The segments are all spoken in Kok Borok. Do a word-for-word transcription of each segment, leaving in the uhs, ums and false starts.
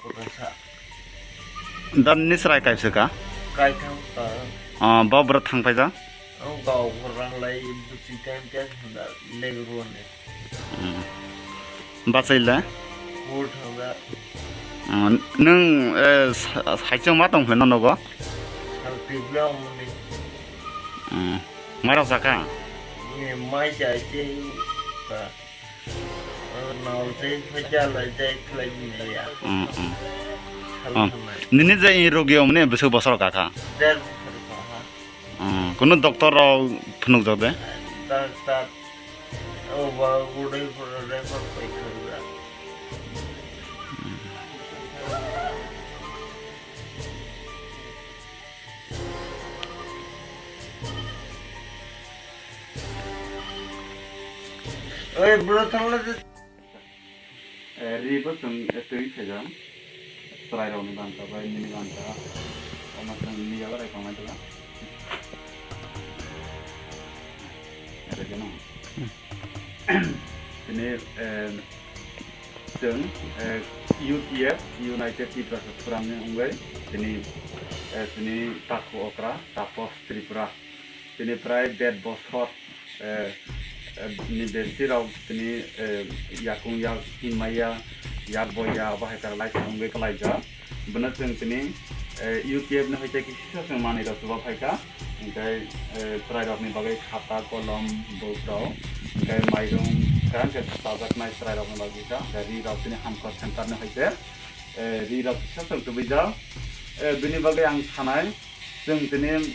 Rasa. Dan ni srai kaisa ka? Kaitham ka. Ah, ba bwrwi thang paijak? Ang kok ranglai bwswi time time hwnda leg rwni. Hmm. Bachai le? Hur thangda. Hmm, nwng, eh, sa-, saichung ma tong pheno nogo? Sal tibla ongni. Hmm. Mai rok jaka? Ni mai chai chai ka. Nol chai phacha lai chai khlai ni ya. Hmm, hmm. Sal Hmm. thangnai. Nini je i rogio mane bwswk bosor kaka? Der bosor kaka. Hmm, kunu doctor rok phunukjak de? Doctor, o ba gudai pura refer pai khanja. Oi, bro, thangla de. Eh, ri bo chwng, eh, twi khaijak. Chwrairokni banta bai nini banta. Omo chwng nini yago rai tongmani tongla. Ere geno. Tini, eh, chwng, eh, U T F, United Tiprasa Forum ni wngwi tini, eh, tini takhu okra, Tapos Tripura. Tini prai der bosor, eh, eh, ni besi rok tini, eh, yakung yak hinmaya, yak boya, abo hai kara lai wngwi kwlaijak. Bono chwng tini, eh, U T F ni hoite kisa chwng manwi rok chuba phaikha. Hinkhe, eh, chwrai rokni bagwi khata, kolom, book rok, hinkhe mairung, kwran khe chajaknai chwrai rokni bagwi kha. Hinkhe ri rok tini Hamkor center ni hoite, eh, ri rok kisa chwng tubui jak. Eh, bini bagwi ang sanai, chwng tini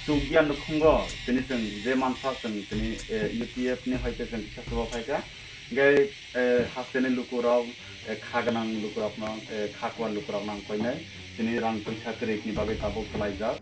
chukya nukhungo, tini chwng je mansa chwng tini, eh, U T F ni hoite chwng kisa chuba phaikha. Hinkhe, eh, hasteni lukurok, eh, kha gwnang lukurokno, eh, kha kwar lukurokno ang koinai. Tini rang puisa kwrwikni bagwi tabuk kwlaijak.